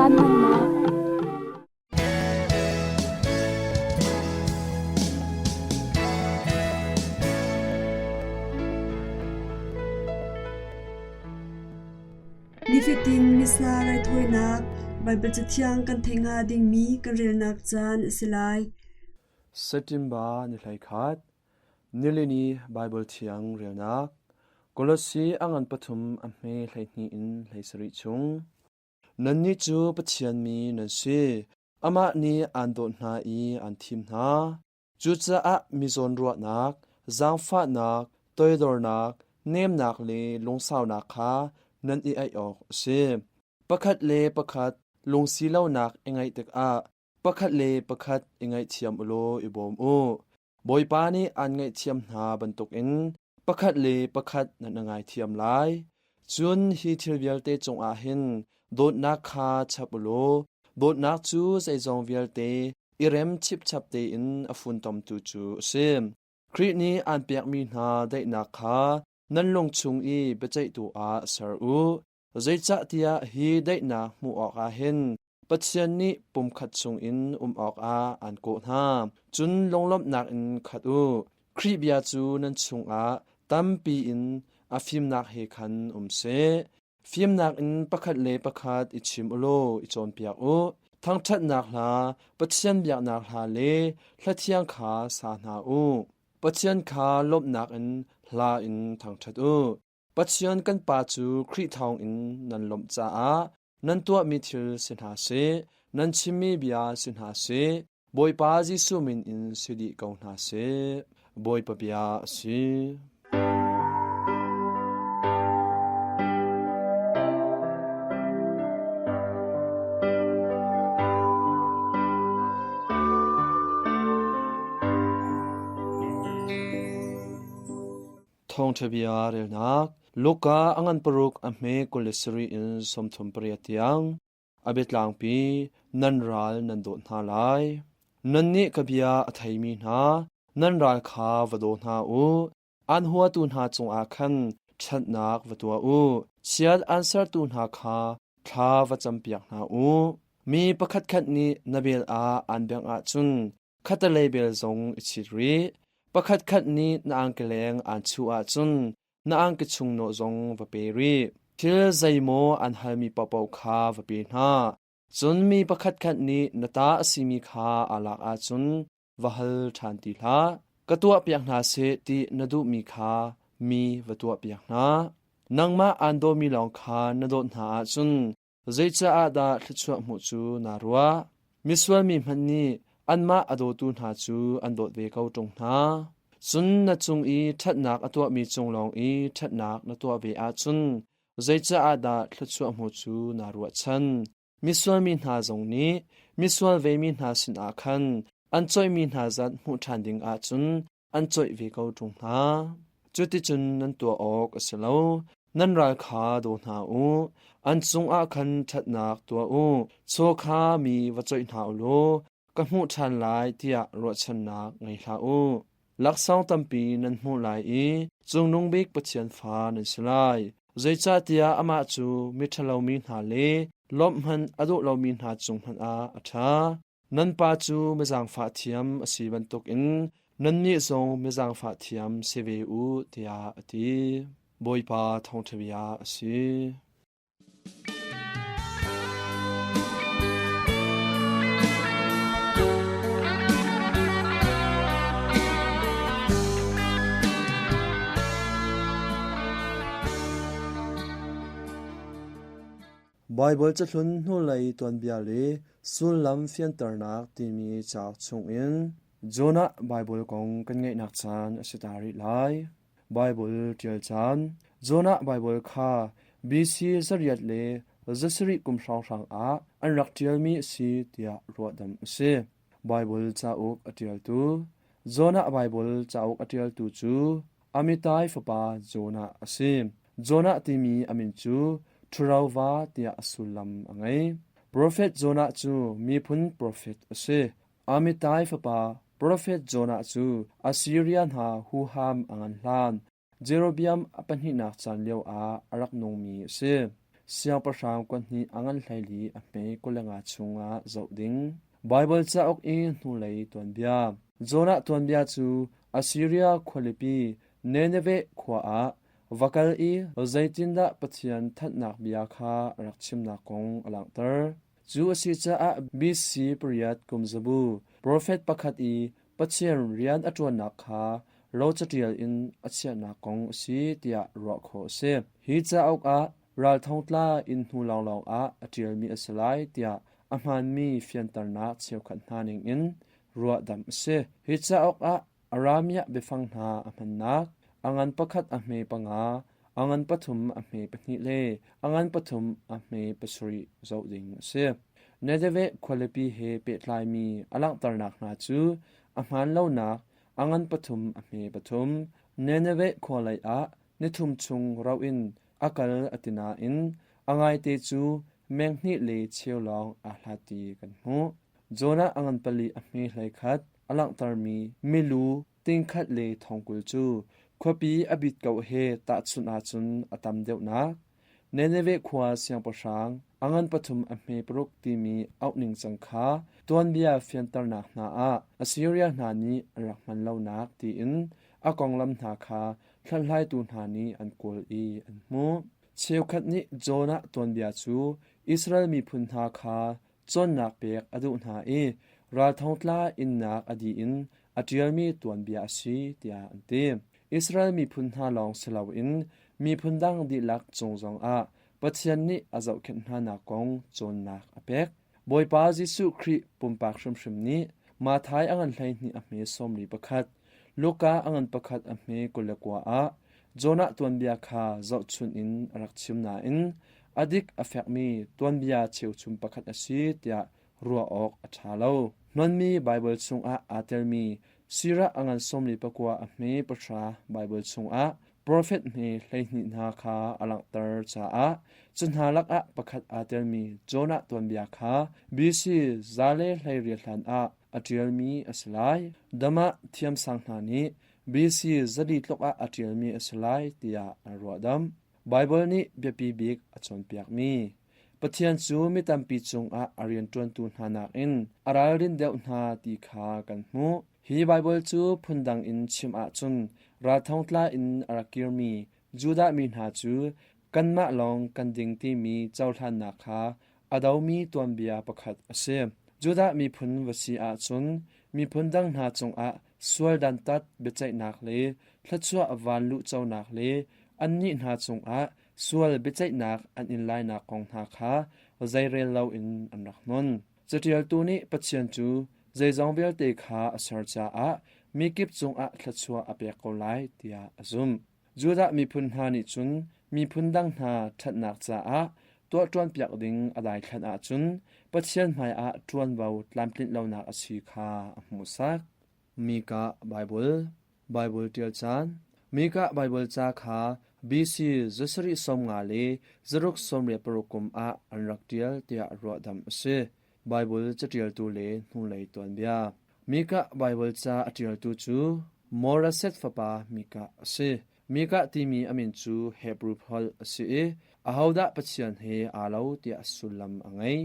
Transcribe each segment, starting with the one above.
Caan hmannak. Nifatin Missa raithawinak Baibal Cathiang kan theih hnga dingmi kan relnak caan a si lai. September ni 11 Nilini Baibal Thiang relnak Kolose a ngan pathum a hme 12 in 17 chung. Nannih cu Pathian mi nan si. Amah nih aan dawt hna i aan thim hna. Cucaah mi zawnruahnak, zaangfahnak, toidornak, nemnak le lungsaunak kha nan i aih awk a si. Pakhat le pakhat lungsi lonak i ngeih tikah pakhat le pakhat i ngaihthiam u law i bawm u. Bawipa nih aan ngaihthiam hna bantukin pakhat le pakhat nan i ngaithiam lai. Cun hi thil vialte cungah hin dawtnak kha chap u law dawtnak cu zeizong vialte i rem chipchap tein a funtomtu cu a si. Khrih nih aan pekmi hna daihnak kha nan lung chung i biaceihtu ah ser u. Zeicahtiah hi daihnak hmuh awkah hin Pathian nih pumkhat chungin um awkah aan kawh hna. Cun lunglawmhnak in khat u. Khrih bia cu nan chungah tampi in a fimnak he khan um seh. Fimnak in pakhat le pakhat i chim u law i cawnpiak u. Thangṭhatnak hla, Pathian biaknak hla le hla thiang kha sa hna u. Pathian kha lawmhnak in hla in thangṭhat u. Pathian kan Pa cu Khrih thawngin nan lawmh caah nan tuahmi thil si hna seh, nan chimmi bia si hna seh, Bawipa Jesuh min in si dih ko hna seh. Bawipa bia a si. Thawngṭha bia relnak Luka a ngan paruk a hme 27 in 38 tiang a biatlangpi nan ral nan dawt hna lai. Nannih ka bia a theimi hna nan ral kha va daw hna u. An huatu hna cungah khan ṭhatnak va tuah u. Chiat an sertu hna kha thla va campiak hna u. Mi pakhatkhat nih na bel ah aan bengh ahcun khattelei bel zong i chit rih. Pakhatkhat nih na angkeleng aan chuh ahcun na angki chungnawh zong va pe rih. Thil zeimaw an halmi paohpaoh kha va pe hna. Cun mi pakhatkhat nih na ta a simi kha aa lak ahcun va hal ṭhan ti hlah. Ka tuahpiak hna seh ti na duhmi kha mi va tuahpiak hna. Nangmah aan dawmi lawng kha na dawt hna ahcun Zeicaah dah thluachuah hmuh cu naa ruah? Misual mi hmanh nih anmah a dawtu hna cu an dawt ve ko ṭung hna. Cun na cung i ṭhatnak a tuahmi cung lawng i ṭhatnak na tuah ve ahcun zeicaah dah thluachuah hmuh cu naa ruahchan? Misual mi hna zong nih misual vemi hna sinah khan an coihmi hna zat hmuh ṭhan ding ahcun an coih ve ko ṭung hna. Cuticun nan tuah awk a si lo. Nan ral kha daw hna u. An cungah khan ṭhatnak tuah u. Chaw kha mi va coih hna u law ka hmuh ṭhan lai tiah ruahchannak ngei hlah u. Laksawng tampi nan hmuh lai i Cungnung Bik Pathian fa nan si lai. Zeicahtiah amah cu miṭhalo mi hna le lawmh hmanh a duh lomi hna cung hmanh ah a ṭha. Nan pa cu mi zaangfah thiam a si bantukin nannih zong mi zaangfah thiam si ve u, tiah a ti. Bawipa thawngṭha bia a si. Baibal cahlun hnulei tuanbia le sullam fianternak timi cauk chungin Jonah Baibal kong kan ngaihnak caan a si ta rih lai. Baibal ṭial caan Jonah Baibal kha BC 807 kum hrawnghrang ah an rak ṭialmi a si tiah ruahdamh a si. Baibal cauk a ṭialtu Jonah Baibal cauk a ṭialtu cu Amittai fapa Jonah a si. Jonah timi a min cu Ṭhuro-va tiah a sullam a ngei. Profet Jonah cu miphun profet a si. Amittai fapa profet Jonah cu Assiria hna huham a ngan hlan Jerobeam a pahnihnak caan lioah a rak nungmi a si. Siangpahrang kuahnih a ngan 14 a hme 25 chungah zoh ding. Baibal cauk i hnulei tuanbia. Jonah tuanbia cu Assiria khualipi Nineveh khua ah va kal i zeitindah Pathian thanhnak bia kha a rak chimnak kong a langhter. Cu a si caah BC pariat kum zabu profet pakhat i Pathian rian a ṭuannak kha rocaṭial in a chiahnak kong a si tiah ruah khawh a si. Hi cauk ah ral thongtla inn hnu lawnglawng ah a ṭialmi a si lai tiah a hmaanmi fianternak cheukhat hna ningin ruahdamh a si. Hi cauk ah Aramiah biafang hna a hmannak, a ngan pakhat a hme panga, a ngan pathum a hme pahnih le a ngan pathum a hme pasarih zoh ding a si. Nineveh khualipi he pehtlaimi a langhternak hna cu a hmaan lonak a ngan pathum a hme pathum, Nineveh khua lei ah nithum chung rauh in a kal a ti nain a ngaite cu meng hnih le cheu lawng aa hlat ti kan hmuh. Jonah a ngan pali a hme 11 a langhtermi milu tingkhat le thongkul cu khuapi a bit ko he tahchunh ahcun a tam deuhnak. Nineveh khua siangpahrang a ngan pathum a hme paruk timi auh ningcang kha tuanbia fianternak hna ah Assyria hna nih an rak hman lonak tiin a konglam hna kha hlathlaitu hna nih an kawl i an hmuh. Cheukhat nih Jonah tuanbia cu Israel miphun hna kha cawnnak pek a duh hna i ralthongtla innak a dih in a ṭialmi tuanbia a si tiah an ti. Israel miphun hna lawng si loin miphun dang dihlak cung zongah Pathian nih a zohkhenh hnanak kong cawnnak a pek. Bawipa Jesuh Khrih pumpak hrimhrim nih Matthai a ngan 12 a hme 41, Luka a ngan pakhat a hme 29 ah Jonah tuanbia kha zohchunh in a rak chim nain a dik a fekmi tuanbia cheuchum pakhat a si tiah ruah awk a ṭha lo. Hmanmi Baibal chungah aa telmi Sirah a ngan 49 a hme pahra Baibal chungah profet hme 12 hna kha a langhter caah cu hna lakah pakhat aa telmi Jonah tuanbia kha BC 118 hlan ah a ṭialmi a si lai. Damah thiamsang hna nih BC 400 tluk ah a ṭialmi a si lai tiah an ruahdamh. Baibal nih biapi bik a cawnpiakmi Pathian cu mi tampi cungah a rianṭuantu hna nakin a ralrin deuh hna ti kha kan hmuh. Hi Baibal cu phundang in chim ahcun ralthongtla in a rak kirmi Judah mi hna cu kanmah lawng kan ding timi cohlannak kha a domi tuanbia pakhat a si. Judah miphun va si ahcun miphun dang hna cungah sual dantat biaceihnak le thluachuah van luhconak le annih hna cungah sual biaceihnak an in lainak kong hna kha zeirel loin an rak hnon. Caṭialtu nih Pathian cu zeizong vialte kha a ser caah mikip cungah thluachuah a pek ko lai tiah a zumh. Judah miphun hna nih cun miphun dang hna ṭhatnak caah tuahṭuanpiak ding a daithlan ahcun Pathian hmaiah ṭuanvo tlamtlinh lonak a si kha a hmuhsak. Mikah Baibal Baibal ṭial caan Mikah Baibal ca kha BC zasarih 50 le zaruk 86 kum ah an rak ṭial tiah ruahdamh a si. Baibal caṭialtu le hnulei tuanbia Mikah Baibal ca a ṭialtu cu Moraseth fapa Mikah a si. Mikah timi a min cu Hebru holh a si i ahodah Pathian he aa lo tiah sullam a ngei.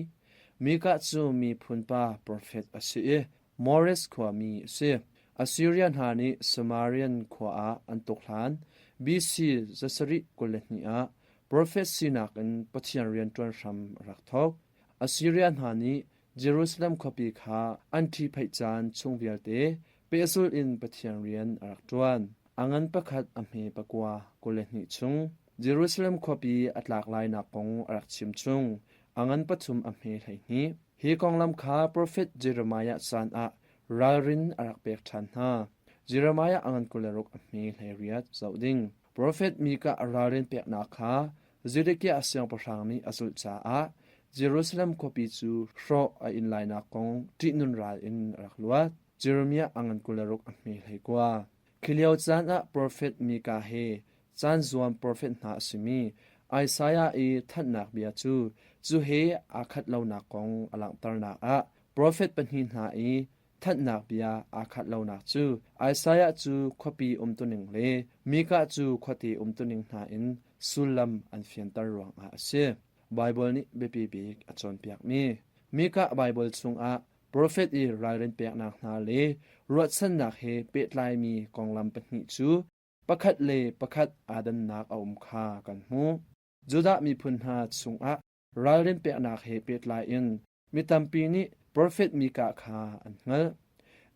Mikah cu miphun pa profet a si i Mores khuami a si. Assyria hna nih Samarian khua ah an tuk hlan BC 722 ah profet sinak in Pathian rianṭuan hram a rak thawk. Assyria hna nih Jerusalem khuapi kha an ṭhihphaih caan chung vialte pehzulh in Pathian rian a rak ṭuan. A ngan pakhat a hme pakua 22 chung Jerusalem khuapi a tlak lainak kong a rak chim chung. A ngan pathum a hme 12. Hi konglam kha profet Jeremiah caan ah ralrin a rak pek ṭhan hna. Jeremiah a ngan 26 a hme 18 zoh ding. Profet Mikah ralrin peknak kha Zedekiah siangpahrang nih a zulh caah Jerusalem khuapi cu hrawh a in lainak kong ṭihnun ral in a rak luat. Jeremiah a ngan 26 a hme 19. Khi lio caan ah profet Mikah he caan zuam profet hna a simi Isaiah i thanhnak bia cu cu he aa khat lonak kong a langhternak ah profet pahnih hna i thanhnak bia aa khat lonak cu Isaiah cu khuapi umtuning le Mikah cu khuate umtuning hna in sullam an fianter ruangah a si. Baibal nih biapi bik a cawnpiakmi. Mikah Baibal chungah profet i ralrin peknak hna le ruahchannak he pehtlaimi konglam pahnih cu pakhat le pakhat aa dannak a um kha kan hmuh. Judah miphun hna chungah ralrin peknak he pehtlai in mi tampi nih profet Mikah kha an hngalh.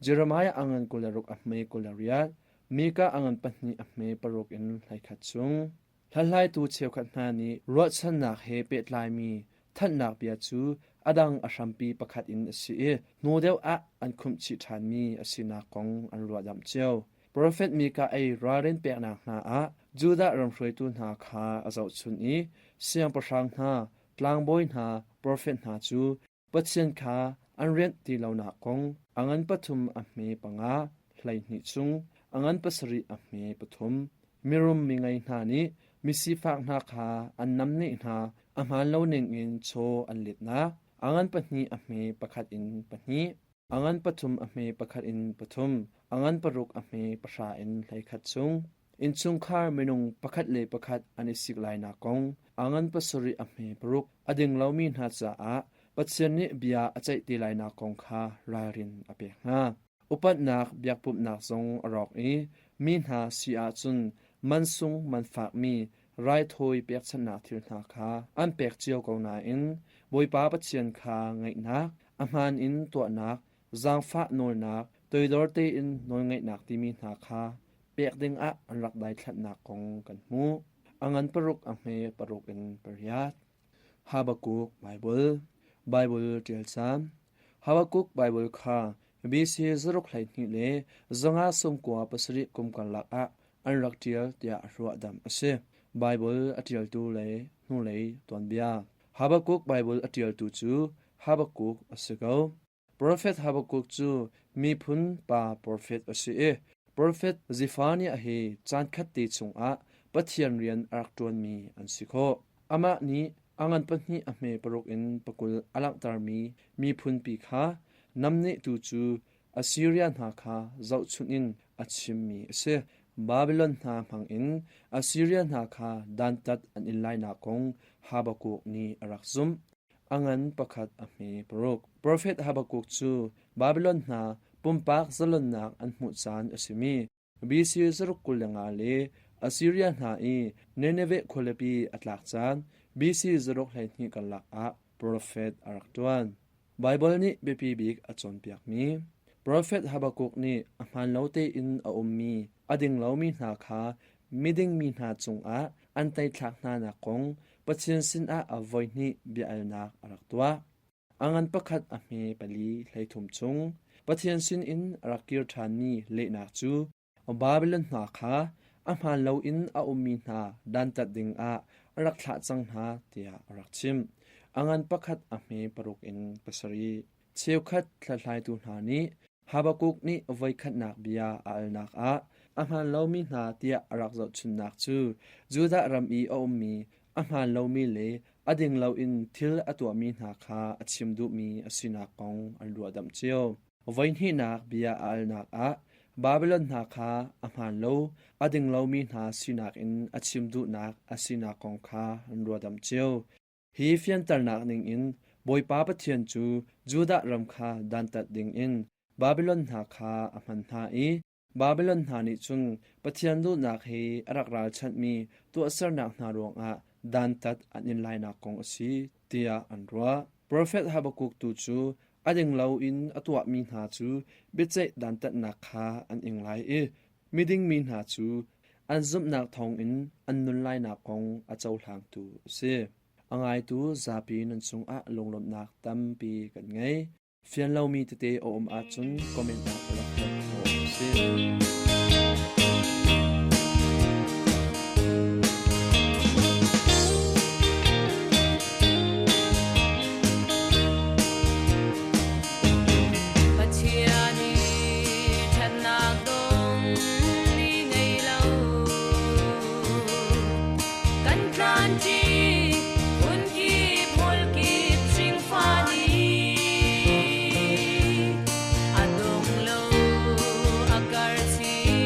Jeremiah a ngan 26 a hme 28, Mikah a ngan pahnih a hme paruk in 11 chung. Hlathlaitu cheukhat hna nih ruahchannak he pehtlaimi thanhnak bia cu a dang a hrampi pakhat in a si i hnu deuh ah an khumh chih ṭhanmi a sinak kong an ruahdamh cio. Profet Mikah ei ralrin peknak hna ah Judah ram hruaitu hna kha a zohchunh i siangpahrang hna, tlangbawi hna, profet hna cu Pathian kha an rianh ti lonak kong a ngan pathum a hme panga 12 chung a ngan pasarih a hme pathum mirum mingei hna nih misifak hna kha an namneh hna a hmaan lo ningin chaw an letnak a ngan pahnih a hme pakhat in pahnih a ngan pathum a hme pakhat in pathum a ngan paruk a hme pahra in 11 chung Innchungkhar minung pakhat le pakhat an i sik lainak kong a ngan pasarih a hme paruk a ding lomi hna caah Pathian nih bia a ceih te lainak kong kha ralrin a pek hna. Upatnak biakpumhnak zong a rawk i mi hna si ahcun mansung manfakmi raithawi pekchanhnak thil hna kha an pek cio ko nain Bawipa Pathian kha ngaihnak, a hmaan in tuahnak, zaangfah nawlnak, toidor tein nawlngaihnak timi hna kha pek dingah an rak daithlanhnak kong kan hmuh. A ngan paruk a hme paruk in pariat. Habakkuk Baibal Baibal ṭial caan Habakkuk Baibal kha BC zaruk 12 le 597 kum karlak ah an rak ṭial tiah ruahdamh a si. Baibal a ṭialtu le hnulei tuanbia Habakkuk Baibal a ṭialtu cu Habakkuk a si ko. Profet Habakkuk cu miphun pa profet a si i profet Zephaniah hi caankhat te chungah Pathian rian a rak ṭuanmi an si khawh. Amah nih a ngan pahnih a hme paruk in pakul a langhtermi miphunpi kha namnehtu cu Assyria hna kha zohchunh in a chimmi a si. Babilon hna hmangin Assyria hna kha dantat an in lainak kong Habakkuk nih a rak zumh. A ngan pakhat a hme paruk. Profet Habakkuk cu Babilon hna pumpak zalonnak an hmuh caan a simi BC 25 le Assyria hna i Nineveh khualipi a tlak caan BC 12 karlak ah profet a rak ṭuan. Baibal nih biapi bik a cawnpiakmi Profet Habakkuk nih a hmaan lo tein a ummi a ding lomi hna kha miding mi hna cungah an teithlak hnanak kong Pathian sinah a voihnih bia-alnak a rak tuah. A ngan pakhat a hme pali 13 chung Pathian sinin a rak kir ṭhanmi lehnak cu Babilon hna kha a hmaan loin a ummi hna dantat dingah a rak thlah cang hna tiah a rak chimh. A ngan pakhat a hme paruk in pasarih. Cheukhat hlathlaitu hna nih Habakkuk nih voikhatnak bia a alnak ah a hmaan lomi hna tiah a rak zohchunhnak cu Judah ram i a ummi a hmaan lomi le a ding loin thil a tuahmi hna kha a chim duhmi a sinak kong an ruahdamh cio. Voihnihnak bia a alnak ah Babilon hna kha a hmaan lo, a ding lomi hna sinak in a chim duhnak a sinak kong kha an ruahdamh cio. Hi fianternak ningin Bawipa Pathian cu Judah ram kha dantat dingin Babilon hna kha a hman hna i Babilon hna nih cun Pathian duhnak he a rak ralchanhmi tuahsernak hna ruangah dantat an in lainak kong a si tiah an ruah. Profet Habakkuk tu cu a ding loin a tuahmi hna cu biaceih dantatnak kha an ing lai i miding mi hna cu an zumhnak thawngin an nun lainak kong a cohlangtu a si. A ngaitu zapi nan cungah lunglawmhnak tampi kan ngei. Fian lomi tete a um ahcun comment ah rak ṭial khawh a si. Pathian i ṭhatnak dong ni ngei lo kan tlanṭi phun kip hmul kip hringfa nih a dong lo a kar chin.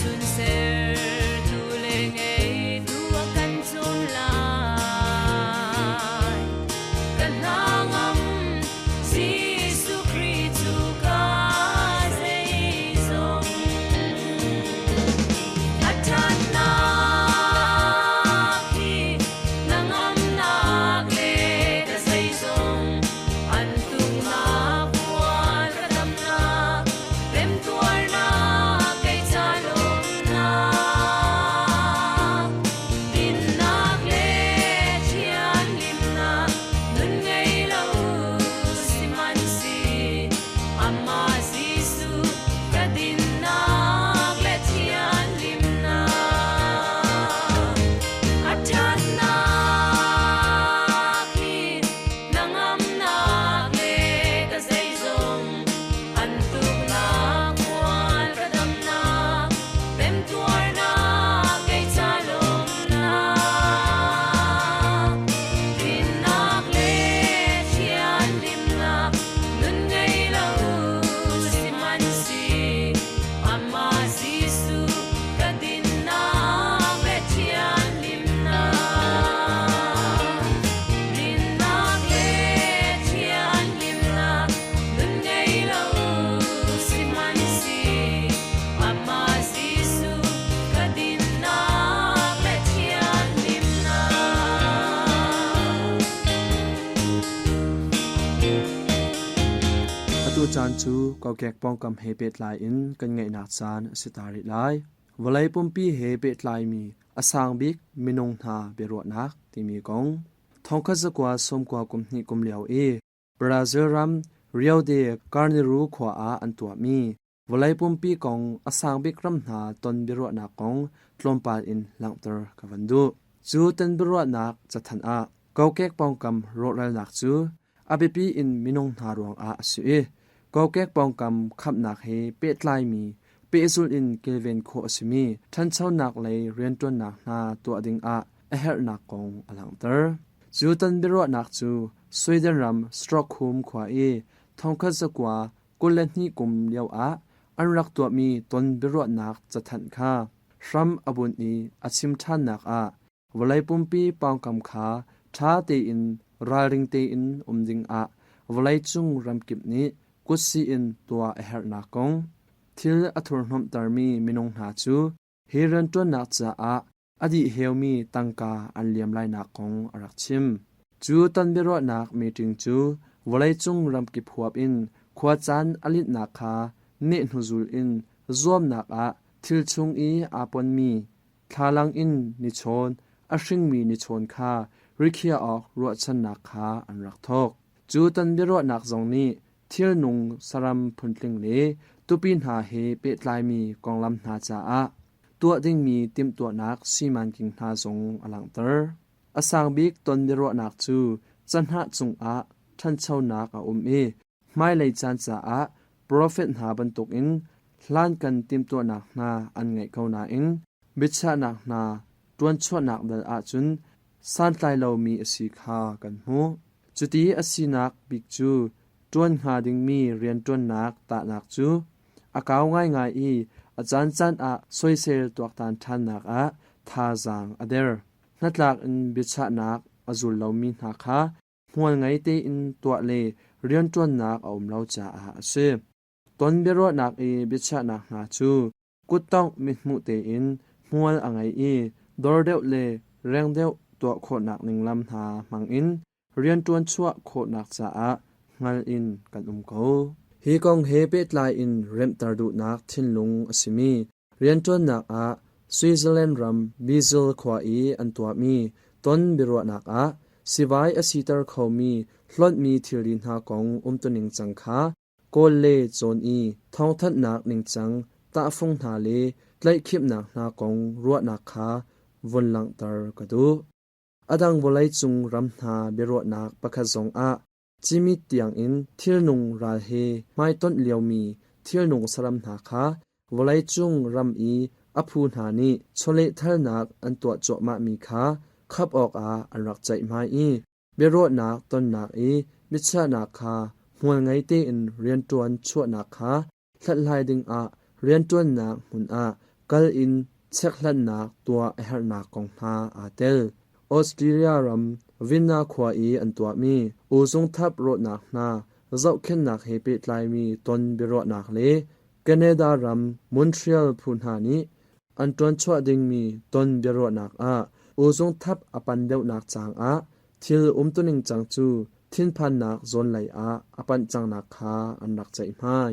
cun sertu le ngeitu a kan cawm lai. Ka hnangam Jesuh Khrih cu ka zeizong. A ṭhatnak hi hnangamnak le ka zeizong an tluknak puan ka damnak temtuarnak kei ca lawmnak dinnak le thianhlimnak nun ngei lo sihmanhseh amah Jesuh ka dinnak le thianhlimnak a ṭhatnak hi hnangamnak le ka zeizong an tuknak mual ka damnak temtuarnak kei ca lawmnak dinnak le thianhlimnak nun ngei lo sihmanhseh amah Jesuh ka dinnak le thianhlimnak dinnak le thianhlimnak nun ngei lo sihmanhseh amah Jesuh ka dinnak le thianhlimnak. Atu caan cu kokek pawngkam he pehtlai in kan ngeihnak caan a si ta rih lai. Vawlei pumpi he pehtlaimi a sang bik minung hna biaruahnak timi kong thongkhat zakua sawmkua kum hnih kum lio i Brazil ram Rio de Janeiro khua ah an tuahmi vawlei pumpi kong a sang bik ram hna ton biaruahnak kong tlawmpal in langhter ka van duh. Cu ton biaruahnak cathanh ah kokek pawngkam rawhralnak cu a biapi in minung hna ruangah a si i kokek pawngkam khamhnak he pehtlaimi pehzulh in kilven khawh a simi ṭhanchonak lei rianṭuannak hna tuah dingah a herhnak kong a langhter. Cu ton biaruahnak cu Sweden ram Stockholm khua i thongkhat zakua 22 kum lioah an rak tuahmi ton biaruahnak cathanh kha hram a bunh i a chim ṭhannak ah vawlei pumpi pawngkam kha ṭha tein ralring tein um dingah vawleicung ramkip nih kutsih in tuah a herhnak kong, thil a thurhhnawmhtermi minung hna cu hi rianṭuannak caah a dih heumi tangka an liam lainak kong a rak chim. Cu ton biaruahnak meeting cu vawleicung ramkip huap in khuacaan a linhnak kha nehhnuzul in zuamnak ah thil chung i aa ponmi thlalang in nichawn a hringmi nichawn kha rikhiah awk ruahchannak kha an rak thawk. Cu ton biaruahnak zong nih thilnung saram phuntling le tupi hna he pehtlaimi konglam hna caah tuah dingmi timhtuahnak simanking hna zong a langhter. A sang bik ton biaruahnak cu cahnah cungah ṭhanchonak a um i hmailei caan caah profet hna bantukin hlankan timhtuahnak hna an ngeih ko nain biachahnak hna ṭuanchuahnak dal ahcun santlai lomi a si kha kan hmuh. Cuti a sinak bik cu ṭuan hnga dingmi rianṭuannak tahnak cu a kau ngaingai i a caancaan ah soisel tuaktan ṭhannak ah thazaang a der. Hnatlak in biachahnak a zul lomi hna kha hmual ngei tein tuah le rianṭuannak a um lo caah a si. Ton biaruahnak i biachahnak hna cu kuttongh mithmuh tein hmual a ngei i dor deuh le reng deuh tuah khawhnak ning lam hna hmangin rianṭuan chuah khawhnak caah hngal in kan um ko. Hi kong he pehtlai in remhter duhnak thinlung a simi rianṭuannak ah Switzerland ram Basel khua i an tuahmi ton biaruahnak ah sivai a siter khomi hlonhmi thilri hna kong umtuning cang kha kawl le cawn i thawngthanhnak ningcang tahfung hna le tlaihkhipnak hna kong ruahnak kha vun langhter ka duh. A dang vawleicung ram hna biaruahnak pakhat zongah cimit tiangin thilnung ral he hmaitonh liomi thilnung saram hna kha vawleicung ram i a phu hna nih chawlehthalnak an tuah cuahmahmi kha khap awkah an rak ceihmai i biaruahnak tonnak i biachahnak kha hmual ngei tein rianṭuan chuahnak kha hlathlai dingah rianṭuannak hmun ah kal in chekhlatnak tuah a herhnak kong hna aa tel. Australia ram Vinna khua i an tuahmi uzungthap rawhnak hna zohkhenhnak he pehtlaimi ton biaruahnak le Canada ram Montreal phu hna nih an ṭuanchuah dingmi ton biaruahnak ah uzungthap a pan deuhnak caang ah thil umtuning cang cu thinphannak zawnlei ah a panh cangnak kha an rak ceihmai.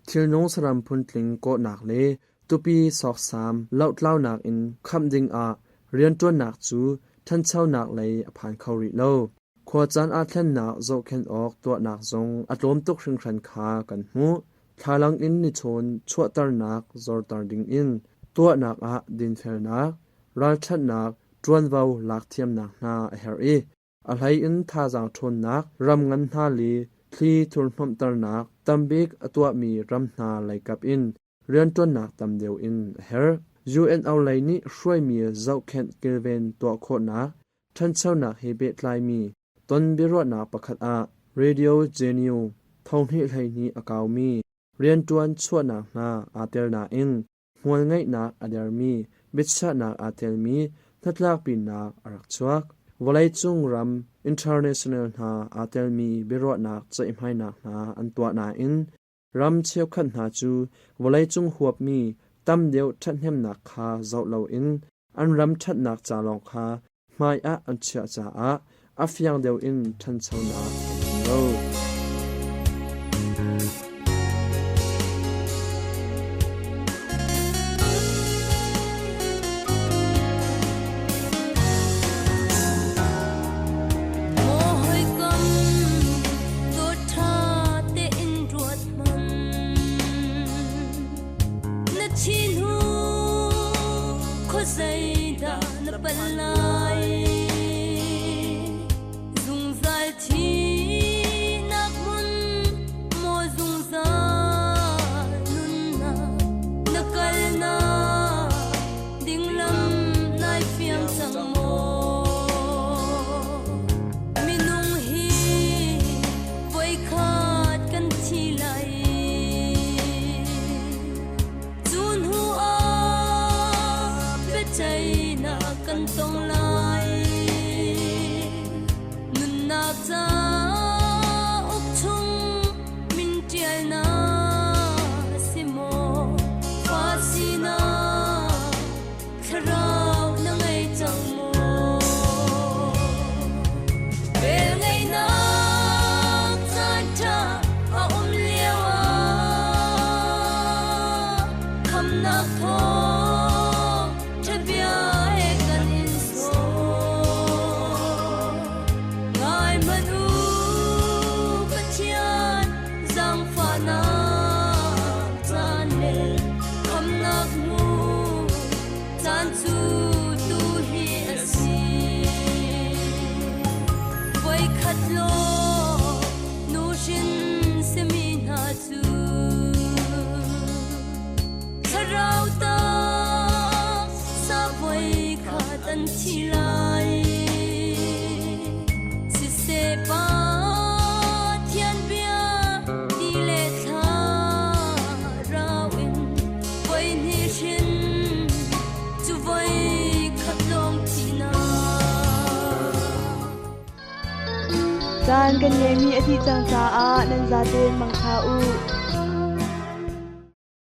Thilnung saram phuntling kawhnak le tupi sawksam lohtlaunak in khamh dingah rianṭuannak cu ṭhanchonak lei a phan kho rih lo. Khuacaan aa thlennak zohkhenh awk tuahnak zong a tlawm tuk hringhran kha kan hmuh. Thlalang in nichawn chuahternak zorter dingin tuahnak ah dinfelnak, ralṭhatnak, ṭuanvo lak thiamnak hna a herh i a hleiin thazaang ṭhawnnak ram ngan hna le thli thurhhnawmhternak tambik a tuahmi ram hna leikap in rianṭuannak tam deuh in a herh. UNO lei nih hruaimi zohkhenh kilven tuah khawhnak ṭhanchonak he pehtlaimi ton biaruahnak pakhat ah Radio Genio thonghnih 12 a kaumi rianṭuan chuahnak hna aa tel nain hmualngeihnak a dermi biachahnak aa telmi hnatlakpinak a rak chuak. Vawleicung ram international hna aa telmi biaruahnak ceihmainak hna an tuah nain ram cheukhat hna cu vawleicung huapmi tam deuh ṭhathnemnak kha zoh loin an ram ṭhatnak ca lawng kha hmai ah an chiah caah a fiang deuh in ṭhanchonak an hmu lo. Maw hawikom dawt ṭha tein ruat hmanh. Na thi hnu khuazeidah na pal lai? Zungzal thihnak hmun maw zungzal nunnak na kalnak ding lam nai fiang cang maw? Minung hi voikhat kan thi lai. Cu hnu ah biaceihnak kan tong lai. Nunnak cauk chung min ṭialnak si maw? Fa sinak thlarau na ngei cang maw? Velngeihnak caanṭha a um lioah khamnak thawng ṭhabia he kan in sawm. Ngai hmanh u, Pathian zaangfahnak caan le khamnak hmu caan cu tu hi a si. Voikhat law nuhrin simi hna cu thlarau tak sa voikhat an thi lai. Siseh pa Pathian bia ti le thlarau in voi hnih hrin cu voi khat lawng thihnak. Caan kan ngeihmi a dih cang caah nan zatein mangṭha u.